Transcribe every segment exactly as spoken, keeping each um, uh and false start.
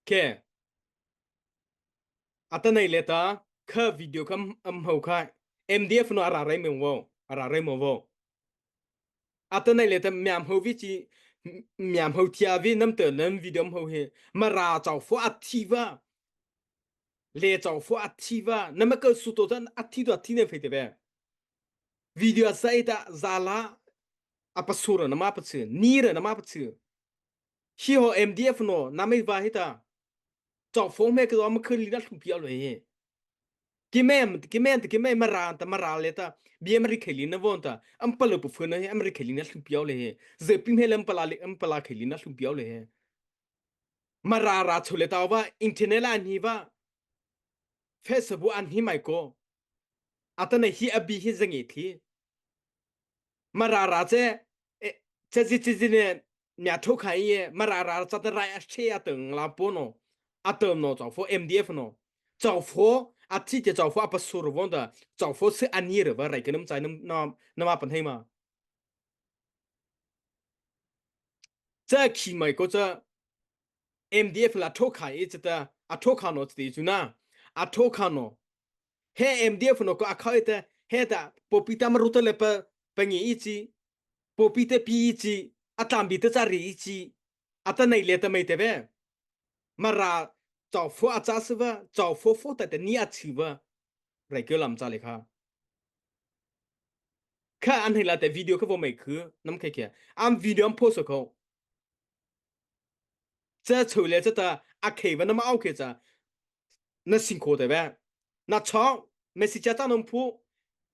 Kei. Atanoh liata, kha video kha a hmô khai. M D F no a râh rai mo vo, a râh rai mo vo. Atanoh liata mia hmô vei chi, mia hmô thei vei nama tah nama video hmô he. Mara châ pho a thi va. Lei châ pho a thi va. Nama kô su to ta a thi to a thi na phei te ve. Video a sai ta za la. A pasô ra nama pachâ. Ni ra nama pachâ. Hi ho M D F no, nama va hi ta. Châ pho me kei do ama kha li na hluh pi aw le he. Kei me, kei me, kei me Mara ta Mara liata. Bi ama ri khei li na vo ta. Ama palôh pu phu na he, ama ri khei li na hluh pi aw le he. Zepi me le ama pala le, ama pala khei li na hluh pi aw le he. Mara râh chô liata va, internet la a ni va. Facebook a ni mai ko. Atanoh hi a bi hi za nge thi. Mara râh che, eh, che zi che zi ne, mia tho khai e, Mara râh châ ta rai a che a tong la po no. A tong no châ pho M D F no. Châ pho, a thi te châ pho a pasô ro vo ta, châ pho se a ni re va rai kei nama chai nama, nama, nama pan hei ma. Cha khi mai ko cha M D F la tho khai e cha ta, a tho kha no cha te chu na. A tho kha no. He M D F no ko a khao e ta, he ta, pawpi ta ma ru ta le pa, pa ngi i chi. Pawpi ta pi i chi. A tlam bi ta cha ri i chi. Atanoh liata mai te ve. Mara, châ pho a châ sy va, châ pho pho ta te ni a chi va. Rai kei lam cha le kha. Kha a ni la te video kha vo mai khu, nama khei kei. Ama video ama post ko. Cha chô le cha ta, a khei va nama aw khei cha. Na sing ko te ve. Na châ, message cha cha nama phu.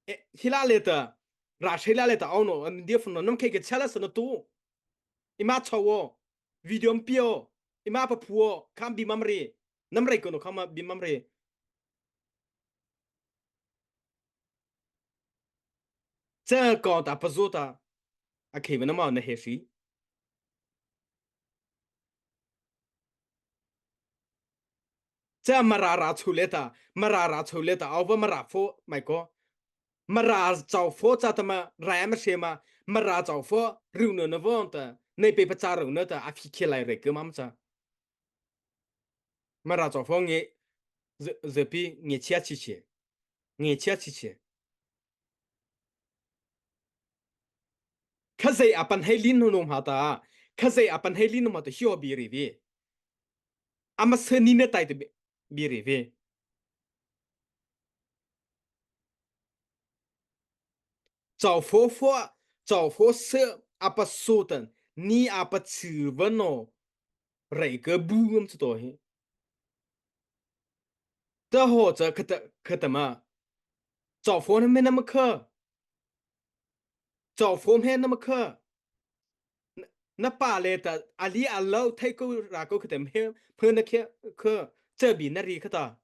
Eh, hi la le ta. Râh che la le ta aw no, M D F no, nama khei kei cha la sa na tu. Eima châ vo. Video ama pi aw. Eima pa phu aw. Kham bi mam re. Nama rai ko no kham bi mam re. Cha ko ta pa zo ta. A khei va nama na he si. Cha Mara râh chô liata, Mara râh chô liata, aw va Mara pho mai ko. Mara châ pho cha ta ma, rai ama se ma, Mara châ pho, riu no na vo ta, nei pe pa cha riu no ta, a phi khe lai re kei ma ma cha. Mara châ pho nge, ze, zepi nge chia chi chi. Nge chia chi chi. Khazia a pahno lei no ma ta. Khazia a pahno lei no ma ta hi aw bi re ve. Ama sani na tai ta bi, bi re ve. Châ pho pho, châ pho se a pasô ta, ni a pachâ va no, rai kei bu ngam cha to he. Ta ho cha khata, khata ma. Châ pho na me nama kha. Châ pho me nama kha. Na, na pa le ta, a li a lo, thei ko ra ko khata me, phe na khe, kha, cha bi na ri khata.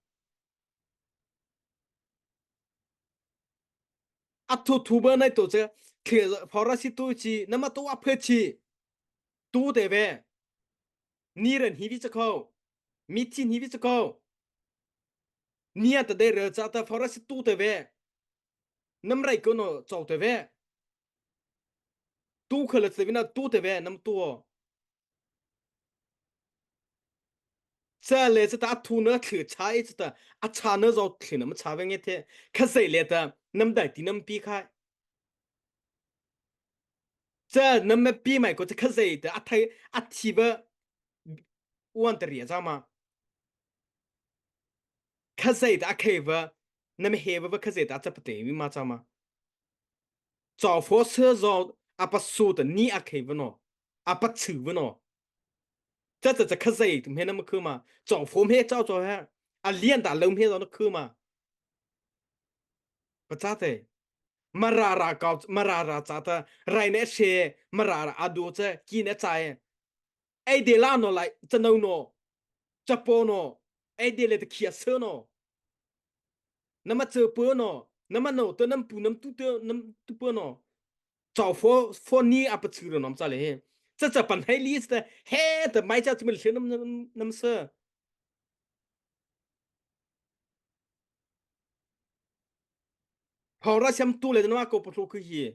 A thu thu ba nai to che, khe, Pharisi tu chi, nama to a phe chi. Tu te ve. Ni ran hi vi cha ko. Mi thi hi vi cha ko. Ni a ta de re cha ta Pharisi tu te ve. Nama rai ko no chau te ve. Tu kha la te ve na tu te ve, nama tu. Cha le cha ta a thu na thli cha i cha ta, a cha na zo thli na ma cha ve nge the. Khazia le ta, nama dai ti nama pi khai. Cha nama pi mai ko cha khazia ta, a thai, a thi va, uan ta ria cha ma. Khazia ta a khei va, nama he va va khazia ta a cha pa te mi ma cha ma. Chau pho se zo, a pa su ta ni a khei va no, a pa chu va no. Cha cha cha khazia tu me nama khu ma, chau pho me chau chau he, a lian ta lo me zo na khu ma. Pa cha te, Mara ra kau, Mara ra cha ta, rai ne she, Mara ra a du che, ki ne cha e. Ei de la no lai, cha no no, cha po no, ei de le ta khia se no. Nama che po no, nama no, ta nama pu, nama tu te, nama tu po no. Chau pho, pho ni a pa chu ro nama cha le he. Cha cha pan hai li sta, he ta mai cha chu me le nama, nama, nama se. Pharisi tu le nama ko pa chu khu hi.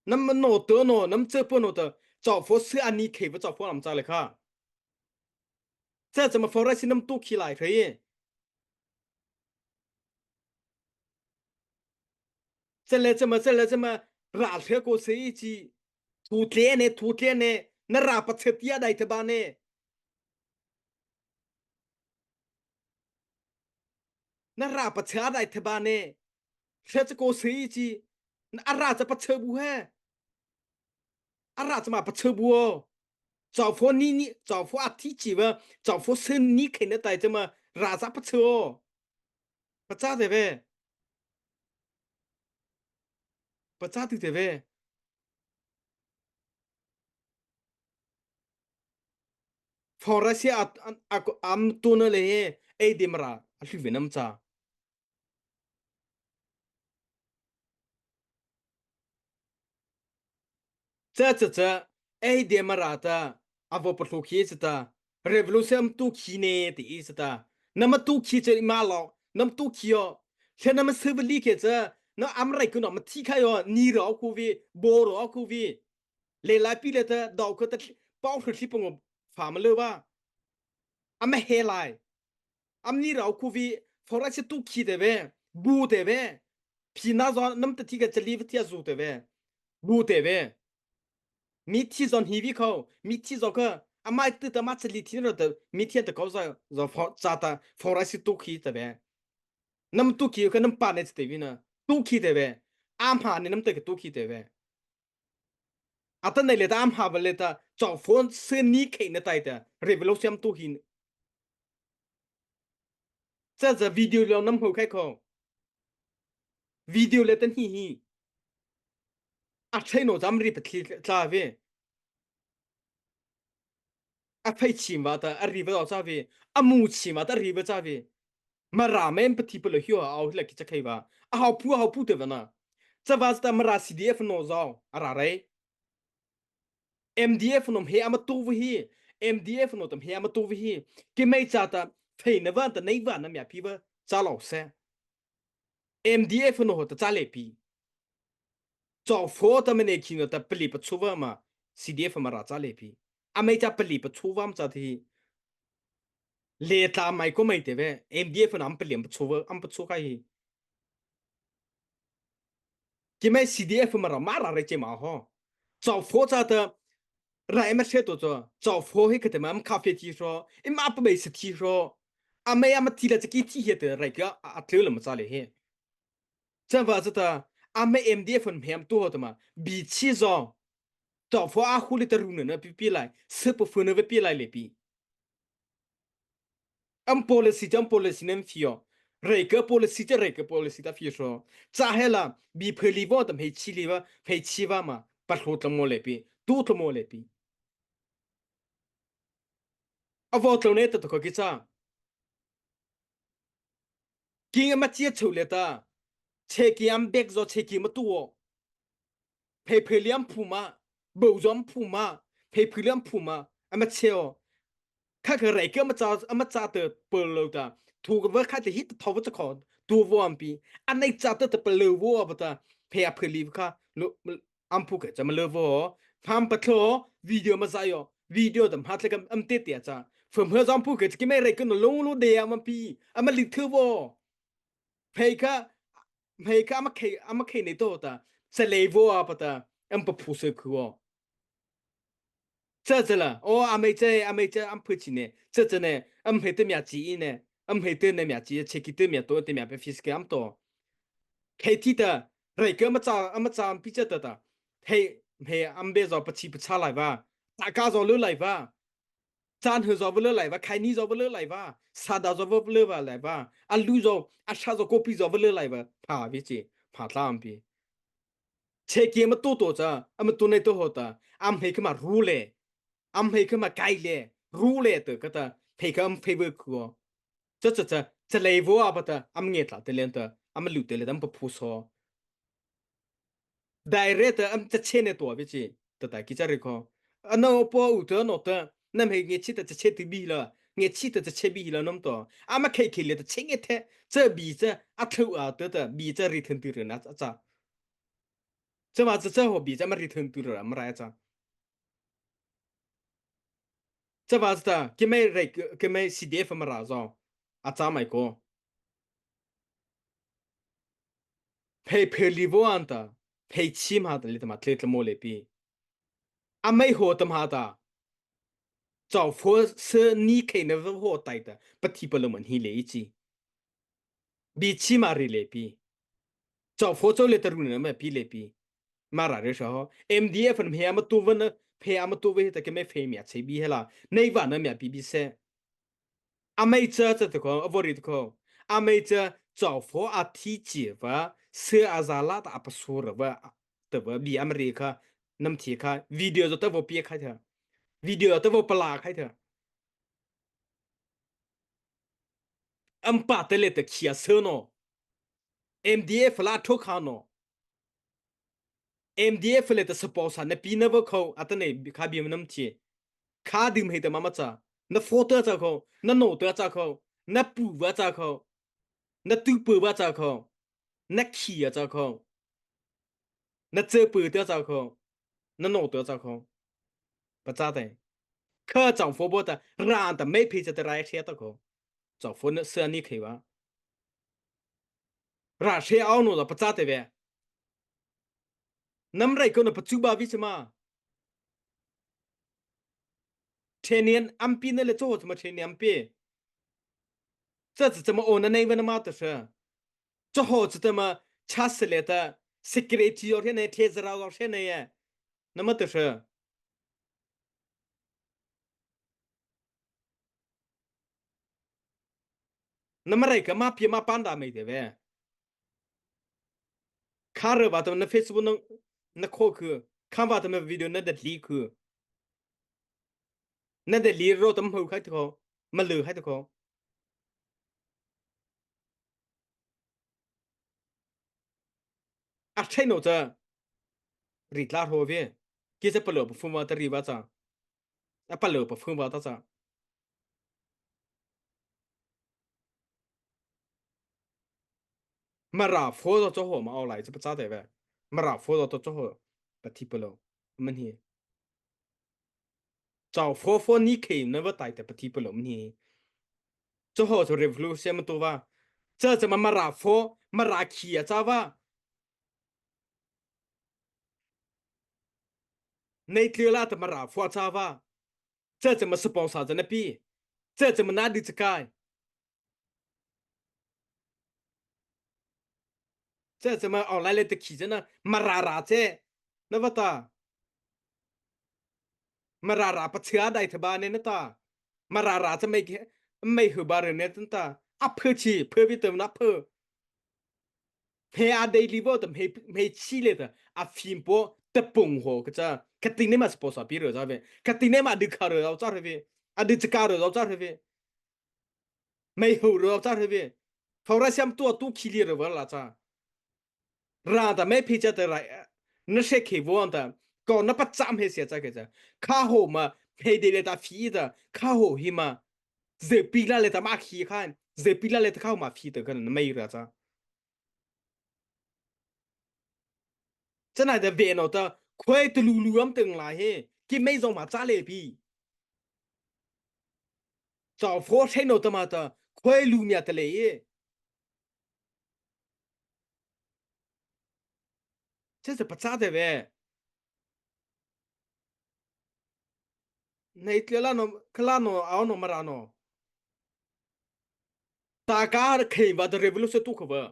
Nama no tao no, nama châpa no ta, châ pho sy a ni khei va châ pho nama châ lei kha. Châ châ ma Pharisee nama tao khi lai rei. Châ lei châ ma, châ lei châ ma, râh lei ko sy chi, thu tlai ne, thu tlai ne, na râh pachâ tia dai thei ba ne. Na râh pachâ dai thei ba ne. Lei châ ko sy chi, na a râh châ pachâ bu he. A râh châ ma pachâ bu o. Châ pho ni ni, châ pho a thi chi va, châ pho sy ni khei na tai châ ma râh châ pachâ o. Pachâ tei ve. Pachâ tu tei ve. Pharisee a, a, a, ama tao na lei he, ei dei Mara, a hlu ve nama châ. Châ, châ, châ, ei dei Mara ta, a vaw pathlu khi châ ta, revolution ama tao khi ne, ti ei châ ta. Nama tao khi châ ma lo, nama tao khi o. Lei nama sy va li khei châ, na ama rai ku no ma thi khai o, ni ro ko vi, bo ro ko vi. Lei lai pi lei ta, dao ka ta, pao hru hli pangawh, pha ma lei va. Ama he lai. Ama ni ro ko vi, Pharisee tao khi tei ve, bu tei ve. Phi na zo, nama ta thi ka châ lei va thi a zu tei ve. Bu tei ve. Mi thi zo hi vi khao, mi thi zo ka, ama ei tu ta ma châ lei thi na ro ta, mi thi ta khao zo, zo pho, châ ta, Pharisee tao khi tei ve. Nama tao khi ka nama pa ne châ tei vi na, tao khi tei ve. Ama ne nama ta ka tao khi tei ve. Atanoh lei ta ama va lei ta, châ pho sy ni khei na tai ta, revolution ama tao hi. Châ châ video lo nama hmô khai khao. Video lei ta hi hi. A thei no cham ri pa thli tla ve. A phei chim va ta, a ri va châ ve. A mu chim va ta, a ri va châ ve. Mara mei ama pathi pa lo hi o, a o hi la ki châ khei va. A hao pu, a hao pu tei va na. Châ va châ ta Mara C D F no zo, a ra rei. M D F no he ama tao va hi. M D F no ta he ama tao va hi. Keimo cha ta, phei na va ta, nei va na mia pi va, châ lo sy. M D F no ho ta châ lei pi. Châ pho ta ma ne khi no ta pali pachâ va ma, C D F Mara châ lei pi. Amei cha pali pachâ va ma cha thi. Lei tla mai ko mai tei ve, M D F no ama pali ama pachâ va, ama pachâ khai hi. Keimo C D F Mara, Mara rei che ma ho. Châ pho cha ta, rai ama se to cho, châ pho he ka te ma ama kha fe thi ro, i ma pa bei se thi ro. Amei ama ti la cha ki thi he te rai ka, a, a tleu la ma cha lei he. Châ va châ ta, amei M D F no he ama tao ho ta ma, bi chi zo. Châ pho a hu lei ta ru na na pi pi lai, sy pa fu na ve pi lai lei pi. Ama policy cha ama policy na ama phi o. Rei ka policy cha rei ka policy ta phi so. Châ he la, bi phe li vo ta hmei chi li va, hmei chi va ma, pa hlo tla mo lei pi, tu tla mo lei pi. A vo tlo ne ta to ko ki cha. King ama chia chho lei ta. Che ki ama bek zo che ki ama tu o. Phei phei li ama phu ma, bo zo ama phu ma, phei phei li ama phu ma, ama che o. Kha kha rei ka ama cha, ama cha te pe lo ta. Thu ka va kha te hi ta tho va cha kho, tu vo ama pi. Anei cha te te pe lo vo a ba ta. Phei a phei li va kha, lo, ama phu ka cha ma lo vo. Pham pa thlo, video ma za yo. Video ta ma tle ka ama te te cha. Pham ha zo ama phu ka cha ki mei rei ka no lo lo de ama pi. Ama li thu vo. Hmei kha, hmei kha ama khei, ama khei nei to ta, cha lei vo a pa ta, ama pa phu se khu o. Cha cha la, o amei cha, amei cha, ama phu chi ne, cha cha ne, ama hmei te mia chi i ne, ama hmei te ne mia chi, che ki te mia to, te mia pe fis ke ama to. Khei thi ta, rei ka ama cha, ama cha ama pi cha ta ta. Hei, hmei ama be zo pa chi pa cha lai va, ta ka zo lu lai va. Chan hu zo va le lai va, khai ni zo va le lai va, sa da zo va le va lai va, a lu zo, a sa zo, kopi zo va le lai va, pha vi chi, pha tla ama pi. Che ki ama to to cha, ama to nei to ho ta, ama hmei kha ma ru le, ama hmei kha ma kai le, ru le to ka ta, hmei kha ama hmei va khu o. Cha cha cha, cha lei vo a ba ta, ama nge tla te len ta, ama lu te le ta, ama pa phu so. Direct ta ama cha che ne to ve chi, ta ta ki cha ri kho. Ano po u ta no ta, na hmei nge chi ta cha che ti bi la, nge chi ta cha che bi la nom to. Ama khei khei le ta che nge the, cha bi cha, a thlu a ta ta, bi cha ri then ti ri na cha cha. Chavâta cha hawh bie cha Mara reih thei tu ra Mara cha. Chavâta cha keimo reih, keimo C D F Mara zy a châ mai kaw. Phei phei li vaw an ta, phei chi ma ta le ta ma tlei tlei mo le pi. A mei haw ta ma ta. Chau phaw sa ni khei na vaw haw tai ta, pathipalôh ma hni le i chi. Bie chi ma ri le pi. Chau phaw chau le ta ru na ma pi le pi. Mara reih sa haw. M D F na mei ama tu va na, phei ama tu va hi ta keimo phei mia chei bie he la. Nei va na mia pi bie se. A mei cha cha ta kaw, a vaw ri ta kaw. A mei cha chau phaw a thi chi va, sa a za la ta a pa su ra va, ta va bie ama ri kha, nama thi kha, video zy ta vaw pie khai ta. Video ta vaw pala khai ta. Ama pa ta le ta khia sa no. M D F la thu kha no. M D F le ta support sa na pi na va kho, a ta nei kha bie ma nama thi. Kha dym hei ta ma ma cha. Na phaw ta cha kho, na no ta cha kho, na pu va cha kho, na tu pu va cha kho, na khi a cha kho, na che pu ta cha kho, na no ta cha kho. Pachâ tei. Kha chau phaw bo ta, ra ta mei phei cha ta rai thei ta kho. Chau phaw na sa ni khei va. Ra thei au no la pachâ tei ve. Nama reih kaw na pachu ba vi cha ma. Thei ni an am pi na le cho cha ma thei ni am pi. Cha cha cha ma o na nei va na ma ta sa. Cha haw cha ta ma cha se le ta. Security yo thei nei, thei zara yo thei nei ya. Na ma ta sa. Nama reih ka ma pi ma pan da mei tei ve. Kha ra va ta na Facebook na, na kho khu. Kha va ta na video na delete khu. Na delete ro ta ma hau khai ta kho. Ma lu khai ta kho. A thei no cha. Ri tla ro ve. Ki cha palôh pa phung va ta ri va cha. A palôh pa phung va ta cha. Mara phaw zy cha haw ma aw lai cha pachâ tei ve. Mara phaw zy cha haw pathipalôh ma hni. Chau phaw phaw ni khei na va tai ta pathipalôh ma hni. Cha haw cha revolution ma to va. Cha cha ma Mara phaw, Mara khi a cha va. Nei tlei la ta Mara phaw cha va. Cha cha ma sponsor cha na pi. Cha cha ma na di cha kai. Cha cha ma online le ta khi cha na Mara ra che. Na va ta. Mara ra pa cha dai ta ba ne na ta. Mara ra cha mei ke, mei hu ba re ne ta. A phe chi, phe vi ta na phe. Mei a dei li vo ta, mei, mei chi le ta, a phim po, ta pung ho, ka cha, ka ti ne ma sponsor pi ro za ve, ka ti ne ma du kha ro za ve, a du cha ka ro za ve, mei ho ro za ve, phau ra siam tua tu khi li ro va la cha. Ra ta mei phi cha ta ra, na se khe vo an ta, ko na pa cha mei sia cha ke cha, kha ho ma, mei dei le ta phi ta, kha ho hi ma, ze pi la le ta ma khi khan, ze pi la le ta kha ho ma phi ta khan, na mei ra cha. Cha nai ta ve no ta, khoi ta lu lu am teng la he, ki mei zong ma cha le pi. Chau phaw thei no ta ma ta, khoi lu mia ta le e. Cha cha pa cha te ve. Nei tlei la no, kha la no, au no, Mara no. Ta ka khei va ta revolution tu kha va.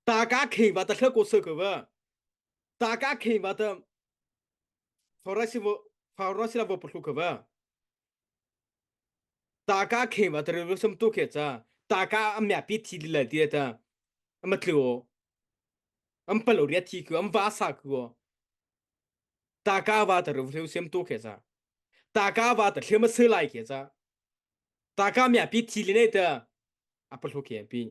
Ta ka khei va ta thla ko sa kha va. Ta ka khei va ta phau ra si vo, phau ra si la vo pa thlu kha va. Ta ka khei va ta revolution tu khe cha. Ta ka a mia pi thi li la ti ta. A ma tlu o. Am pa lo ria thi ku, am va sa ku o. Ta ka va ta revolution tu khe cha. Ta ka va ta thla ma sa lai khe cha. Ta ka mia pi thi li nei ta. A pa thlu khe pi.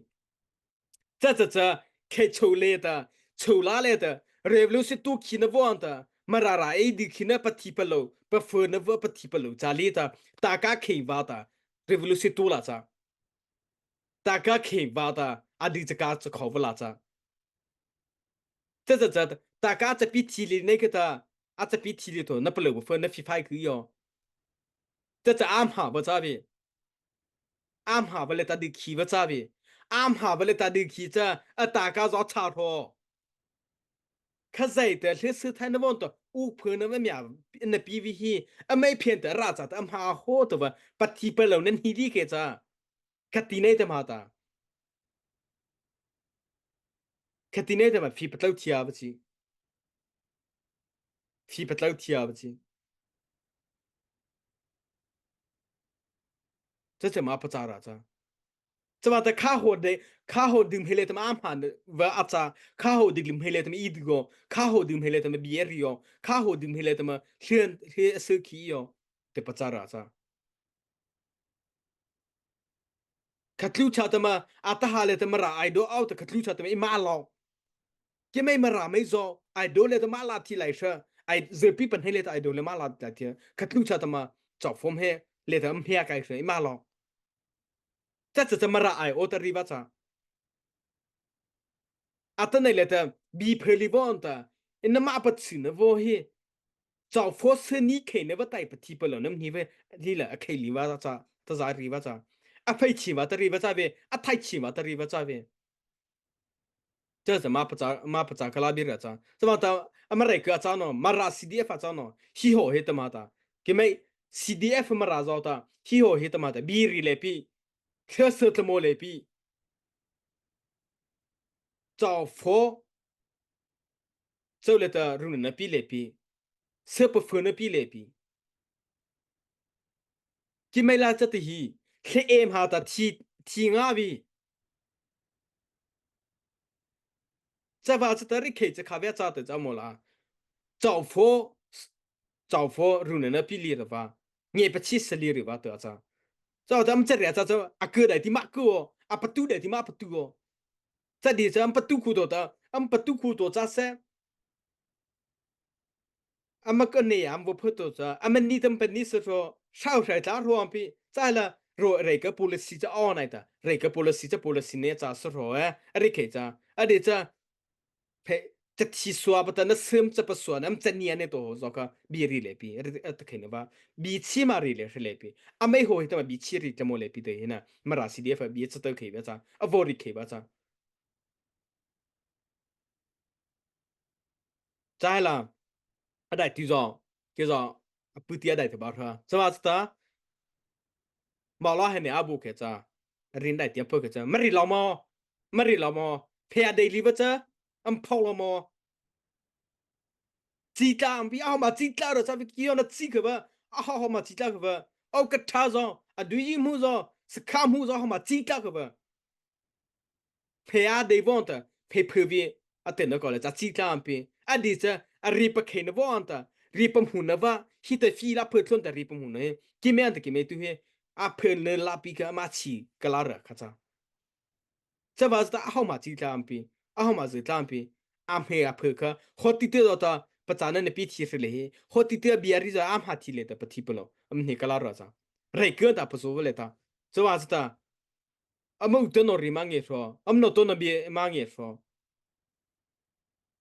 Cha cha cha, khei chô le ta, chô la le ta, revolution tu khi na vo an ta, Mara ra ei di khi na pa thi pa lo, pa pho na vo pa thi pa lo, cha le ta, ta ka khei va ta, revolution tu la cha. Ta ka khei va ta, a di cha ka cha kho va la cha. Tah tah tah, ta kha a châ pi thi lei nei kha ta, a châ pi thi lei to, na palôh bu pha na phi phai ku yo. Tah tah, ama bu châ bi. Ama bu lei ta di khi bu châ bi. Ama bu lei ta di khi cha, a ta kha zo cha ro. Khazia ta lei su thai na von to, u pha na ba mia, na pi vi hi, a mai phian ta ra cha ta ama ho to ba, pathipalôh na hi di khe cha. Kha ti nei ta ma ta. Kha ti nei ta ma phi patlô thia ba chi. Phi patlô thia ba chi. Cha cha ma pachâ ra cha. Cha ba ta kha ho de, kha ho dum he lei ta ma ama va a cha. Kha ho dum he lei ta ma i du go. Kha ho dum he lei ta ma bi a ri yo. Kha ho dum he lei ta ma hlian, hli a su khi yo. Te pachâ ra cha. Kha tlu cha ta ma, a ta ha lei ta ma ra ai do au ta kha tlu cha ta ma i ma lo. Ki mai ma ra mai zo, ai do lei ta ma la thi lai sha. Ai ze pi pan he lei ta ai do lei ma la thi lai thi. Kha tlu cha ta ma, chau phom he, lei ta mhia kai sha, i ma lo. Cha cha cha ma ra ai o ta ri ba cha. A ta nei lei ta, bi phe li vo an ta, i na ma pa chi na vo hi. Chau pho se ni khei na va tai pathipalôh na mni ve, li la a khei li va cha, ta za ri va cha. A phei chi va ta ri va cha ve, a thai chi va ta ri va cha ve. Cha cha ma pachâ, ma pachâ kha la bi ra cha. Cha ma ta, a ma rai ka cha no, ma ra C D F a cha no, hi ho he ta ma ta. Ki mai C D F ma ra zo ta, hi ho he ta ma ta, bi ri lei pi. Thla se tla mo lei pi. Chau pho. Chau lei ta ru na pi lei pi. Se pa pho na pi lei pi. Ki mai la cha ta hi. Khe em ha ta thi, thi nga vi. Cha va cha ta ri khei cha kha ve cha ta cha mo la. Chau pho. Chau pho ru na na pi li ra va. Nge pa chi sa li ri va ta cha. Chau ta am cha ri cha cha. A ku dai ti ma ku o. A pa tu dai ti ma pa tu o. Cha di cha am pa tu ku to ta. Am pa tu ku to cha se. Ama ka ne am vo pho to cha, ama ni tam pa ni sa ro, shau shai tla ro am pi, cha la ro rei ka policy cha aw nai ta, rei ka policy cha policy ne cha sa ro eh, a ri khei cha, a di cha, phe, cha thi sua pa ta na sem cha pa sua na, am cha ni a ne to zo ka, bi ri lei pi, a ri, a ta khei na ba, bi chi ma ri lei, ri lei pi, a mei ho hi ta ma bi chi ri ta mo lei pi te hi na, ma ra C D F bi cha ta khei ba cha, a vo ri khei ba cha. Cha la, a dai ti zo, ki zo, a pu ti a dai ti ba ra. Cha ba cha ta, ma la he ne a bu khe cha, a rin dai ti a pu khe cha, ma ri lo mo, ma ri lo mo, phe a dai li ba cha, am phau lo mo. Chi tla am pi, a ho ma chi tla ro cha pi ki yo na chi khe ba, a ho ho ma chi tla khe ba, au ka tha zo, a du yi mu zo, sa kha mu zo, ho ma chi tla khe ba. Phe a dei vawng ta, phe phe vi, a ten na ko le cha chi tla am pi. A di cha, a ri pa khei na vawng ta, ri pa hmu na va, hi ta fi la phe tlon ta ri pa hmu na he. Ki me an ta ki me tu he, a phe na la pi ka ma chi ka la ra ka cha. Cha va ta a hau ma chi tla am pi, a hau ma zi tla am pi, a hme a phe ka, ho ti te do ta, pa cha na na pi thi re le he, ho ti te a bi a ri za a hma thi le ta pa thi pa lo, am ne ka la ra cha. Rei ka ta pa zo le ta. Cha va ta, Ama u to no ri ma nge hro, am no to no bi ma nge hro.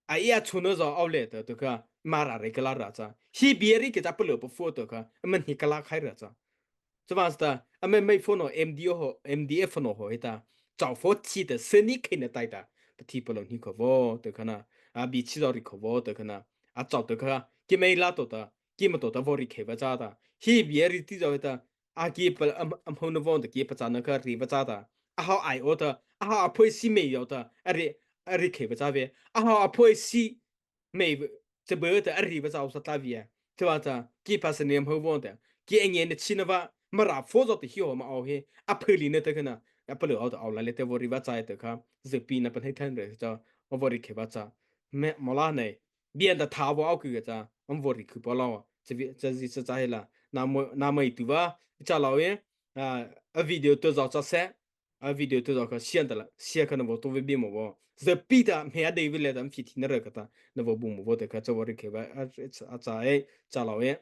A ia chu no zo au le to to ka, ma ra re ka la ra cha. Hi bi ri ke cha pa lo pa fo to ka, ama hi ka la khai ra cha. Cha va ta, ama mai fo no M D O ho, M D F no ho he ta. Chau fo chi ta, se ni khe na tai ta. Pa thi pa lo ni ko vo, to ka na. A bi chi zo ri ko vo, to ka na. A chau to ka, ki mai la to ta, ki ma to ta vo ri khe va cha ta. Hi bi ri ti zo he ta. A ki pa, am, am hau na vawng ta ki pa cha na ka ri va cha ta. A hau ai o ta, a hau a phoi si mei yo ta, a ri, a ri khe va cha ve. A hau a phoi si mei cha bơ ta, a ri va cha o sa tla vi a. Cha va cha, ki pa sa ni am hau vawng ta. Ki a nge na chi na va, ma ra fo zo ta hi ho ma au he. A phoi li na ta ka na, a pa lo au ta au la le ta vo ri va cha ta ka. Ze pi na pa hei than re cha, o vo ri khe va cha. Me, mo la nei. Bian ta tha vo au ki ka cha, am vo ri khu pa lo. Cha vi, cha zi cha cha he la. Na mo, na mo i tu va, cha lo e. A, a video to zo cha se, a video to zo ka sian ta la, sia ka na vo to ve bi mo vo. Ze pi ta, me a dei vi le ta, am fi thi na re ka ta, na vo bu mo vo te ka cha vo ri khe va, a, a cha e, cha lo e.